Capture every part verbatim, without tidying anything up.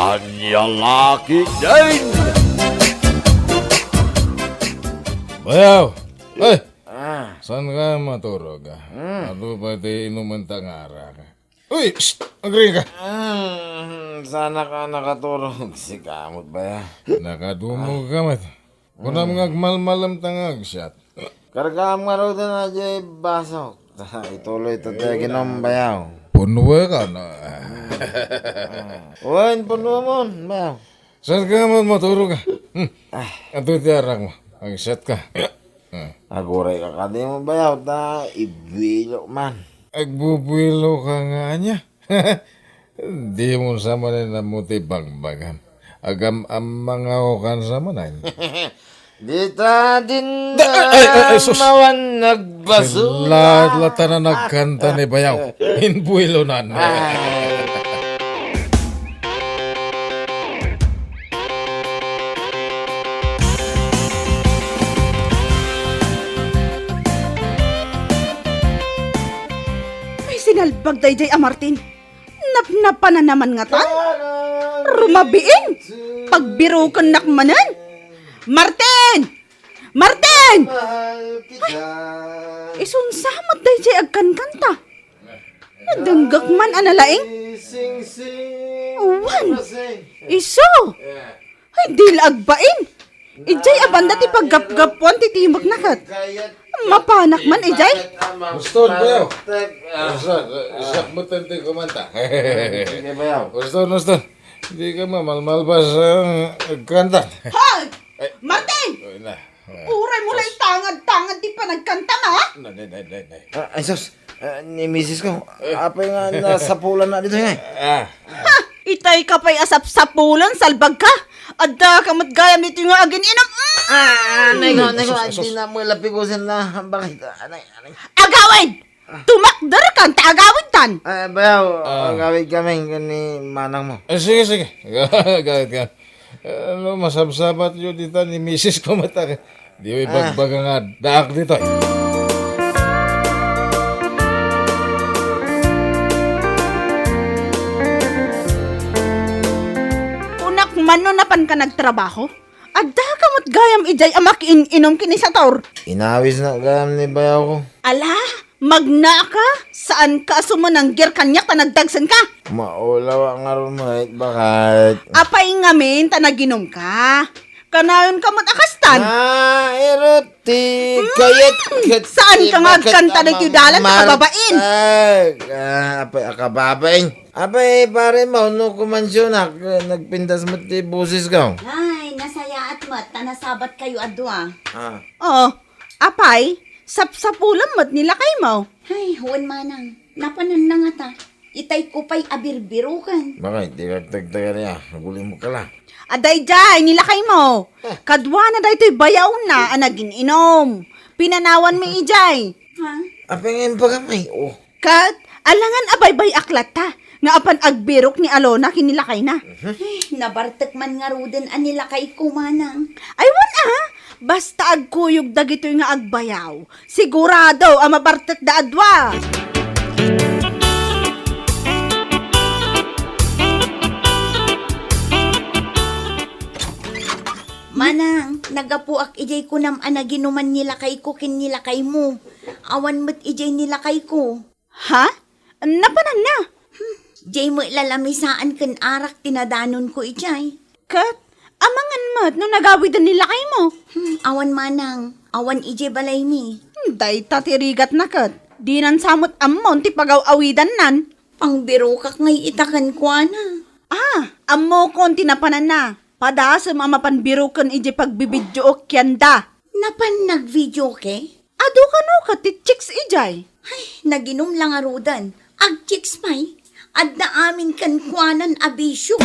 Ania la ketdin? Bayaw! Ay! Ah. Saan ka maturog, ah? Hmm. Adu pay ti inumen ta nga arak. Uy! Shh! Agri ka! Ah, saan ka nakaturog? Sika met, bayaw. Nakadumog ka met. Kunam nga agmalmalem ta nga agsiat. Kargaam ngaruden daydiay basok. Ta ituloy ta ti aginom, bayaw. Punwe ka na. Wen, punwemon, bayaw. Saan ka man maturog, ah? Hmm. Ah. Adu ti arak mo. Agsiat ka. Hmm. Aguray ka kadi mo, bayaw, ta ibuilo man. Agbubuilo ka nga ania? Dimo sa manen ammo ti bagbagam. Agam-ammangaw kan sa manen. Dita din Da-, ay, ay, ay, sus. Mawan nagbasura. Lahat-latan na nagkanta ni Bayaw. Inbuilonan. Ay. Ay, sinalbag daydiay a Martin. Napnapan na naman ngatan. Rumabiin. Pagbirukennak manen. Martin! Martin! Ay, isunsa met daydiay agkankanta. Nadenggek man a nalaing. Awan. Isu. Ay, di la agbain. Idiay a banda ti paggapgapuan ti timekna ket. Mapanak man idiay. Uston, bayaw. Uston, uston. Sige, bayaw. Uston, uston. Di ka mamalmalbas, ah, agkanta. Hoy! Ay. Martin! Ay, na. Uray mo la itangad-tangad ti panagkanta, ma? Nay, nay, nay, nay, nay. Ah, ay, sus. Ah, ni misis ko. Eh. Apay nga nasapulan na dito, eh. Ah. Ha! Itay ka pay a sapsapulan, salbag ka. Adda ka met gayam dito nga agin-inom. Mm! Ah, nay ko, nay ko, Sus, sus, sus. Di na mo lapibusin na. Bakit? Ah, nay, nay. Agawid! Tumakder kan ta agawid tan. Ah, bayaw, ah, agawid kami ni manang mo. Eh, sige, sige. Agawid ka. Ano, masabsabat yo dita ni misis ko mata. Di mo ibagbaga nga daak dito. Kunak man no napan ka nagtrabaho? Adda ka met gayam idiay a makiin-inom ken ni Sator. Inawis na gayam ni bayaw ko. Ala, magna ka? Saan ka a sumananggir kaniak ta nagdagsen ka? Maulaw nga rumait bakat. Apay ngamin ta naginom ka? Kanayon ka met a kastan? Ah, erot ti kayat ket saan ka nga agkanta ditoy dalan ta kababain? Ah, apay a kababain. Apay, pare mo, no kumansionak, eh, nagpintas met ti boses ko. Ay, nasayaat met, ta nasabat kayo a dua. Ah. Oo, apay, sapsapulam met ni lakay mo. Ay, wen manang, napanan na nga ta. Itay ko pay a birbiruken. Bakit, di ka tagtagan niya? Naguli mo ka la. Adaydiay, ni lakay mo. Ah. Kaduana daytoy bayawna a nagin-inom. Pinanawan mi idiay. Ha? Apay nga imbagam ay, oh. Ket, alangan a baybay-ak latta, nga apan agbirok ni Alona ken ni lakayna. Ay, nabartek man ngaruden a ni lakay ko, manang. Ay, wen a, basta agkuyog dagitoy nga agbayaw, sigurado a mabartek da a dua. Manang, nagapuak idiay kunam a naginuman ni lakay ko ken ni lakay mo. Awan met idiay ni lakay ko. Ha? Napanan na? Hmm, diay met lalamisaan ken arak ti nadanonko idiay. Ket, amangan met no nagawiden ni lakay mo? Hmm, awan manang, awan idiay balaymi. Hmm, dayta ti rigatna ket. Dinan sa met ammon ti pagaw-awidannan. Pangbirokak ngay ita kenkuana. Ah, ammokon ti napananna. Padasem a mapan biroken idiay pagbibidyook kianda. Napan nagvideoke? Adu kano ket ti chicks idiay? Ay, naginom la ngaruden. Agchicks pay. Adda amin kenkuanan a bisio.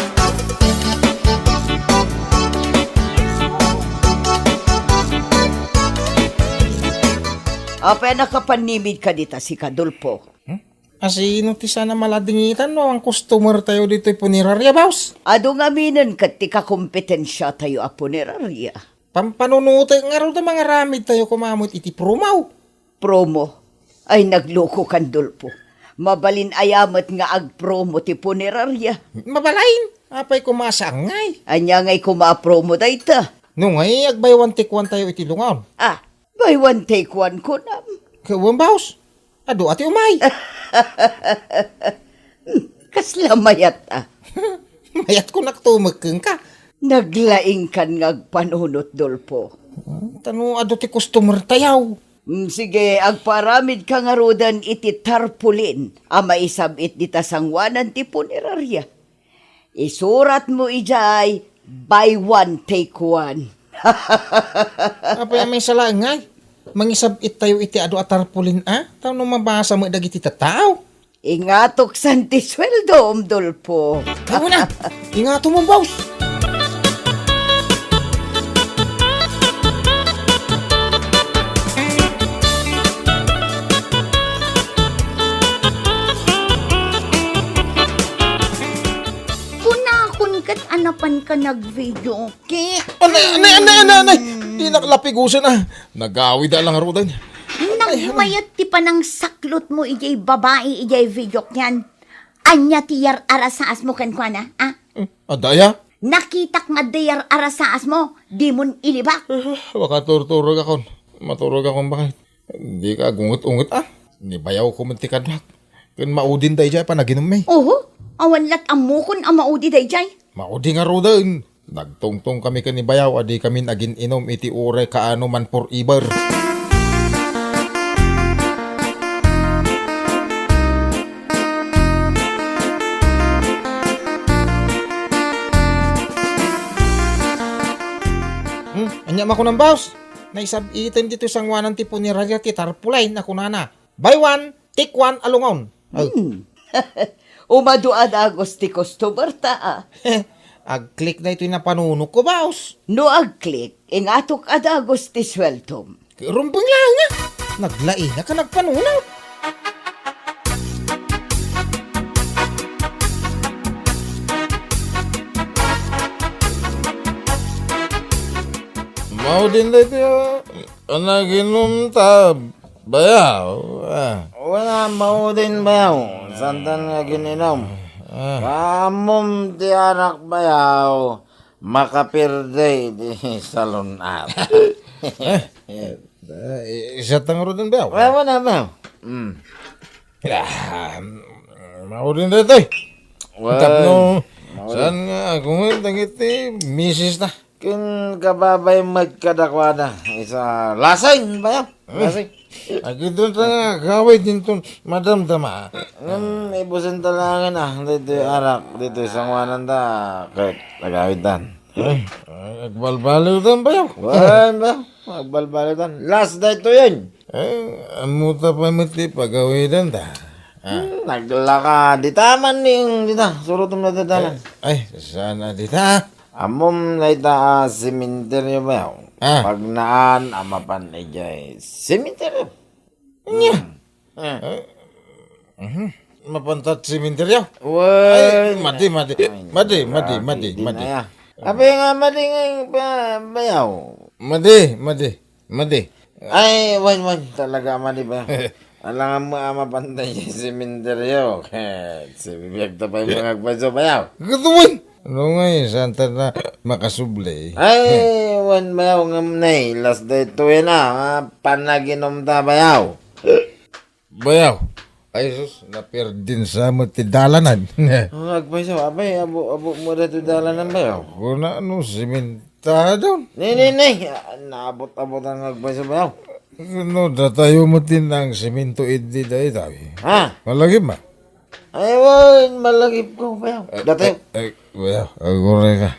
Apay a nakapannimid ka dita, sika, Dolfo? Hmm? Asino ti saan a maladingitan no ang customer tayo ditoy punerarya, boss? Adu ngaminen ket ti kakompetensiatayo a punerarya. Pampanunotek ngarud a mangaramid tayo koma met iti promo. Promo? Ay, nagluko kan, Dolfo. Mabalin aya met nga agpromo ti punerarya? Mabalin? Apay koma a saan ngay? Ania ngay koma a promo dayta? No ngay, ag-buy one take one tayo iti lungaon. Ah, buy one take one kunam. Ket wen, baos. Adu a ti umay. Hmm, kasla mayat a. Mayat ko naktumekeng ka. Naglaingkan nga agpanunot, Dolfo. Hmm, tano adu ti customer tayaw. Hmm, sige, agparamid ka ngaruden iti tarpaulin a maisab-it dita sangoanan ti punerarya. Isuratmo idiay, buy one, take one. Apay a maisalaeng ngay? Mangisab-it tayo iti adu a tarpaulin a? Tapno mabasa met dagiti tattao. Ingatok san ti sueldom, Dolfo. Ay, wala. Ingato mo, boss. Kunakon ket a napanka nag-video. Ki- Anay, anay, anay, anay, anay! Dinak lapigusen a. Nagawid a lang ruden. Nagmayat ti panangsaklotmo idiay babai idiay video ken. Ania ti yar-arasaasmo kenkuana, a? Hmm, adda aya? Nakitak nga adda yar-arasaasmo, dimon ilibak. Eh, makaturturog akon. Maturog akon bakit? Dika agunget-unget a. Ni bayaw ko met ti kaduak. Ken maudin daydiay a panaginummi. Oho, awan lat ammokon a maudi daydiay. Maudi ngaruden. Nagtungtong kami ken ni bayaw a dikami agin-inum iti uray kaano man forever. Hmm, ania makunam, boss? Naisab-iten ditoy sangoanan ti punerarya ti tarpaulin a kunana, "Buy one, take one a lungaon." Ay. Hmm. Umadu a dagus ti customer ta, a. Ag-click daytoy napanunotko, boss. No ag-click, ingatok a dagus ti sueldom. Rumbeng laeng a. Naglaing a ka nagpanunot. Maudin daytoy a, a naginum ta bayaw, a. Wala, maudin bayaw. Santan nga gin-inum. A. Kaamum ti arak bayaw, makaperde di salon-at. Eh, eh, isat ta ngaruden bayaw. Wala, wala, bayaw. Mm. Ah, maudin daytoy. Wen, tapno, maudin. Saan nga, kung dagiti misis na. Ken kababay met kadakuada, isa lasing bayaw. Eh, lasing. Agidon ta nga agawid dinton madamdama. Ngem, ibusen ta laengen a, ditoy arak, ditoy sangoanan ta, ket agawid tan. Eh, agbalbaliw tan bayaw. Wen, bayaw. Agbalbaliw tan. Last daytoyen. Eh, ammo ta pay met ti pagawidan ta. Ah. Hmm, naglaka. Dita man ning, dita. Surotom na dita man. Eh, ay, saan a dita? Ammom dayta a sementeryo bayaw. Ah. Pagnaan a mapan idiay sementeryo. Nya. Hmm. Eh. Eh. Mhm. Mapan ta sementeryo? Wen. Ay, madi, madi. Ay, madi, madi, grabe, madi, di madi. Na ya. Apay nga madi nga ba-, bayaw? Madi, madi, madi. Ay, wen, wen, talaga madi bayaw. Alangan mo a mapan ta sementeryo. Ket sibibiag ta pay mga agpayso bayaw. Ket wen. No ngay, saan ta na makasubli? Ay, wen bayaw ngem nay, last daytoyen a, a, panaginum ta bayaw. Bayaw. Ay, sus, napirdin sa met ti dalanan. Ah, agpayso, apay, abo, abo mo daytoy dalanan bayaw? Kuna no, simentadon. Nay, nay, nay. Ah, naabot-abotan nga agpayso bayaw. No, datayo met ti nangsemento idi dayta. Ha? Malagip man. Ay, wen, malagipko bayaw. Eh, datayo. Eh, eh, bayaw, aguray ka.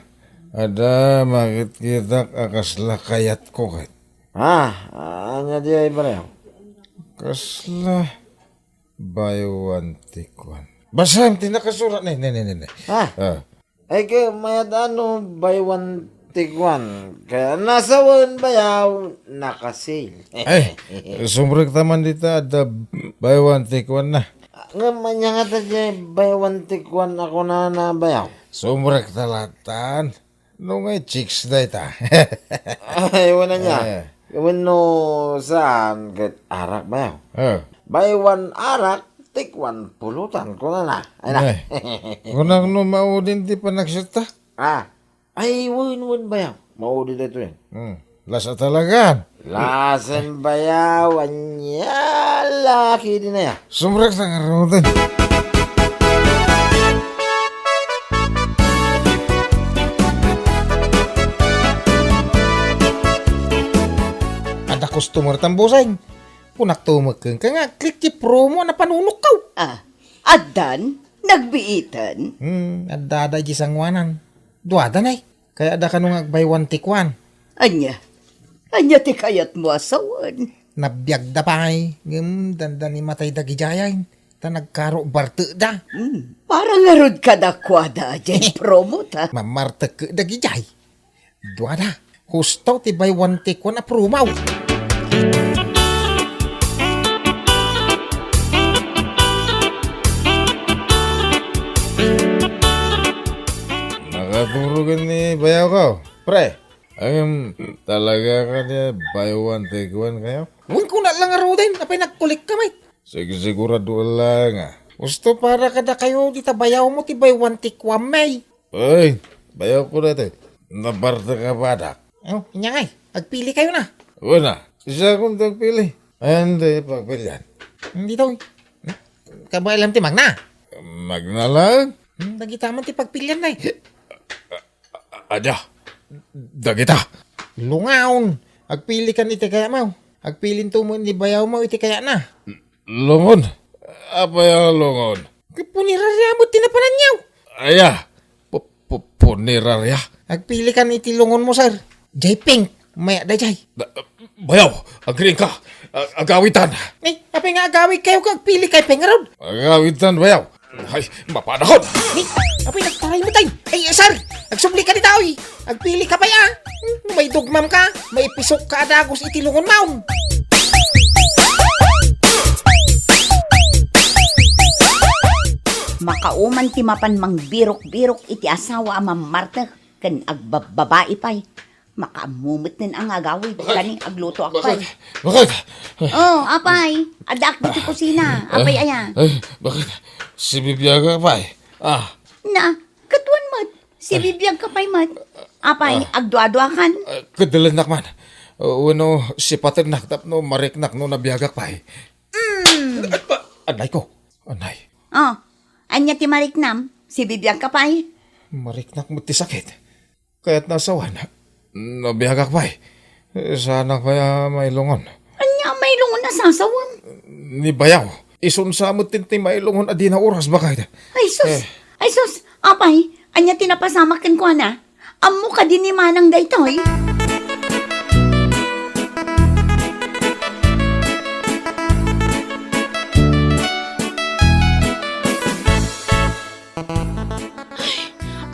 Adda, makitkitak a kasla kayatko ket. Ah, ania diay bayaw? Kasla buy one take one. Basaem ti nakasurat, ne, ne, ne, ne, ne. Ah. Ah. Ay, ket mayat a no buy one take one. Kaya nasawen bayaw, naka-sale. Ay, sumrekta man dita, adda buy one take one na. Ngem ania ngata diay buy one take one a kunana bayaw? Sumrekta latan. No ngay chicks dayta. Ay, wala niya. Eh. Wenno saan ket arak bayaw? Eh. Buy one arak, Tikwan pulutan, kunana. Ay na. Ay, kunak no maudin ti panagsitta? Ah. Ay, wen, wen, bayaw. Maudi daytoy. Hmm. Lasa talagan. Lasen bayaw, ania laki din aya. Sumrek sa ngaruten. Ada customer tan, bossing. Kunak tumekeng ka nga, click ti promo na panunokkaw. Ah, addan, nagbiiten. Hmm, adda da di sanguanan. Duada, nay. Kayatda kano nga ag-buy one take one. Ania? Ania ti kayatmo a sawen? Nabiagda pay, ngem dandani matay dagidiay, ta nagkaro bartekda. Hmm, para ngarud kadakuada, diay promo ta. Mamartek dagidiay. Duada, husto ti buy one take one a promo. Nakaturogen ni bayaw ko. Pre, em, talaga ka diay buy one take one kayo? Wen, kunak la ngaruden, apay nagkulik ka met. Sigsigurado lang, ah. Husto para kadakayo, dita bayaw mo ti buy one take one, may. Ay, bayaw ko daytoy. Nabartek a badak. Oh, ania ngay, agpili kayo na. Wen a, siakon ti agpili. Ayan ti pagpilian. Ditoy. Kabaelam ti Magna. Magna lang? Hmm, dagita man ti pagpilian, nay. Ania? Dagita. Lungon. Agpili kan iti kayatmo. Agpilinto met ni bayaw mo iti kayatna. Lungon? Apay a lungon? Puneraria met ti napananyo. Aya, pu-, pu-, puneraria? Agpili kan iti lungon mo, sir. Diay pink, mayat daydiay. Ba-, bayaw, agriing ka. A-, agawidtan. Eh, apay nga agawid kayo, agpili kayo pay ngarud? Agawidtan, bayaw. Ay, mapanahon! Ni, apay nagtaray mo, tay? Ay, sir! Agsubli ka dita, oy! Agpili ka pay, ah! Hmm, may dugmam ka, may pisok ka a dagus iti lungon maon! Makauman ti mapan mangbirok-birok iti asawa a mammartek ken agbabbabai pay. Makaammo met nen a nga agawid, kani aglutoak pay. Bakit? Bakit? Oh, apay, addaak ditoy kusina. Apay aya? Ay, bakit? Sibibiagak pay. Ah. Na, katuan met. Sibibiag ka pay met. Apay, agduaduakan? Ah, kadalennak man. Uh, wenno sipatennak tapno mariknak no nabiagak pay. Mm. Anay ko. Anay. Oh, ania ti mariknam? Sibibiag ka pay? Mariknak met ti sakit. Kayatna a sawen. Nabiagak pay. Saanak pay a mailungon. Ania a mailungon a sasawem? Ni bayaw. Isun sa met ti mailungon a dina oras, baket. Ay, sus! Eh. Ay, sus! Apay, ania ti napasamak kenkuana? Ammo kadi ni Manang daytoy? Ay,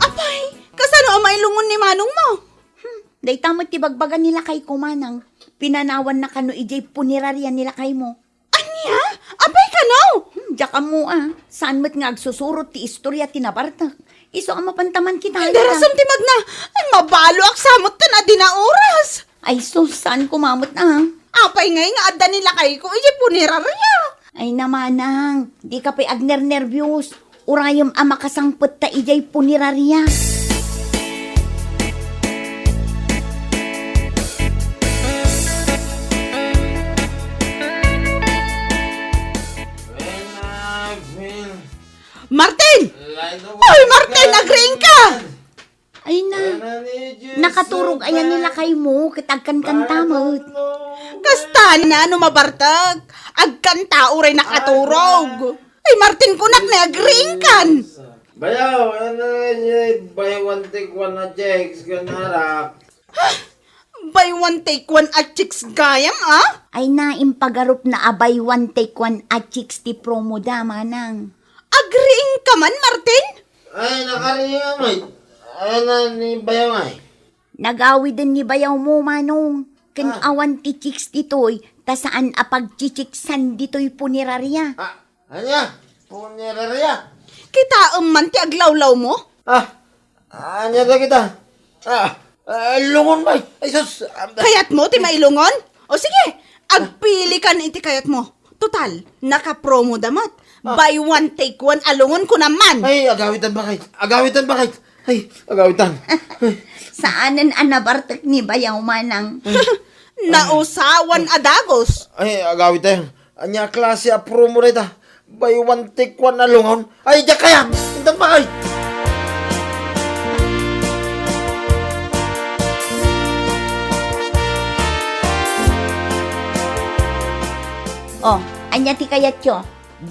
apay, kasano a mailungon ni manongmo? Hmm, dayta met ti bagbaga ni lakayko, manang. Pinanawanna kano idiay puneraria ni lakaymo. Ania? Apay kano? Hmm, diak ammo a. Saan met nga agsusurot ti istorya ti nabartek. Isu a mapantaman kita. Ay, darasem ti magna. Ay, mabaloak sa met ken a dina oras. Ay, sus, saan koma met a. Apay ngay nga adda ni lakayko idiay puneraria? Ay, na manang, dika pay agnernerbios. Urayem a makasangpet ta idiay puneraria. Martin! Oy, Martin, agriing ka! Ay na, nakaturog ayan ni lakaymo, ket agkankanta met. Kasta na no mabartek, agkanta uray nakaturog. Ay, Martin, kunak ni agriing kan. Bayaw, ano, eh, buy one take one a chicks, ganarak. Buy one take one a chicks gayam, ah? Ay na, impagarupna a buy one take one a chicks ti promo da, manang. Agriing ka man, Martin? Ay, nakariing met. Ay na, ni bayaw ay. Nagawiden ni bayaw mo, manong. Ken awan ti chicks ditoy, ta saan a pagchichiksan ditoy puneraria. Ah, ania? Puneraria? Kitaem man ti aglawlaw mo? Ah, ania dagita? Ah, ah, lungon bay. Ay, sus. Kayat mo ti mailungon? O sige, agpili kan iti kayat mo. Total, nakapromo da met. Buy one, take one a lungon, kunam man. Ay, agawitan, bakit? Agawitan, bakit? Ay, agawitan. Saanen a nabartek ni Bayaw, manang. Nausawan a dagus. Ay, agawitan. Ania a klase a promo dayta? Buy one, take one a lungon? Ay, diak kayat! Intan pa, ay! Oh, ania ti kayatyo?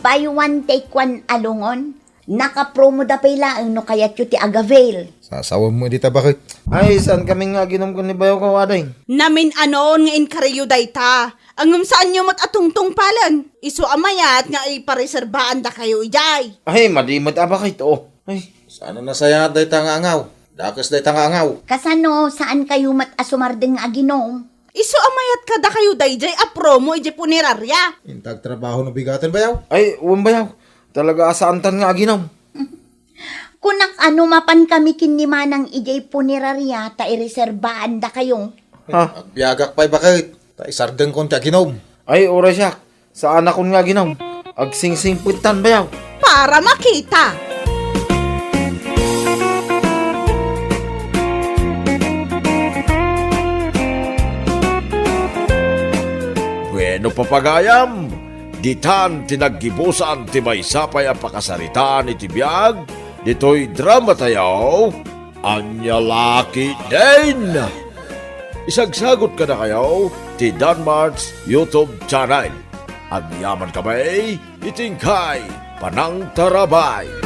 Buy one, take one a lungon? Nakapromo da pay laeng no kayatyo ti agavail. Sasawem met dita, bakit? Ay, saan kami nga aginom ken ni Bayaw ko, aday? Namin-anon nga inkaryo dayta. Ngem saanyo met a tungtungpalen. Isu a mayat nga ipareserbaan dakayo idiay. Ay, madi met a bakit, oh. Ay, saan a nasayaat dayta nga angaw? Dakes dayta nga angaw. Kasano, saan kayo met a sumardeng nga aginom? Isu a mayat kadakayo daydiay a promo idiay punerarya. Inta agtrabaho no bigaten, Bayaw? Ay, wen, Bayaw. Talaga a saantan nga aginom. Kunak a no mapan kami ken ni Manang idiay punerarya ta ireserbaan dakayo. Ha? Agbiagak pay, bakit? Ta isardengkon ti aginom. Ay, uray siak. Saanakon nga aginom. Agsingsingpettan, Bayaw. Para makita. Bueno, papagayam, ditan ti naggibusan ti maysa pay a pakasaritaan iti biag ditoy dramatayo, Ania La Ketdin. Isagsagut kadakayo ti Danmart's YouTube channel. Agyamankami iti inkay panangtarabay.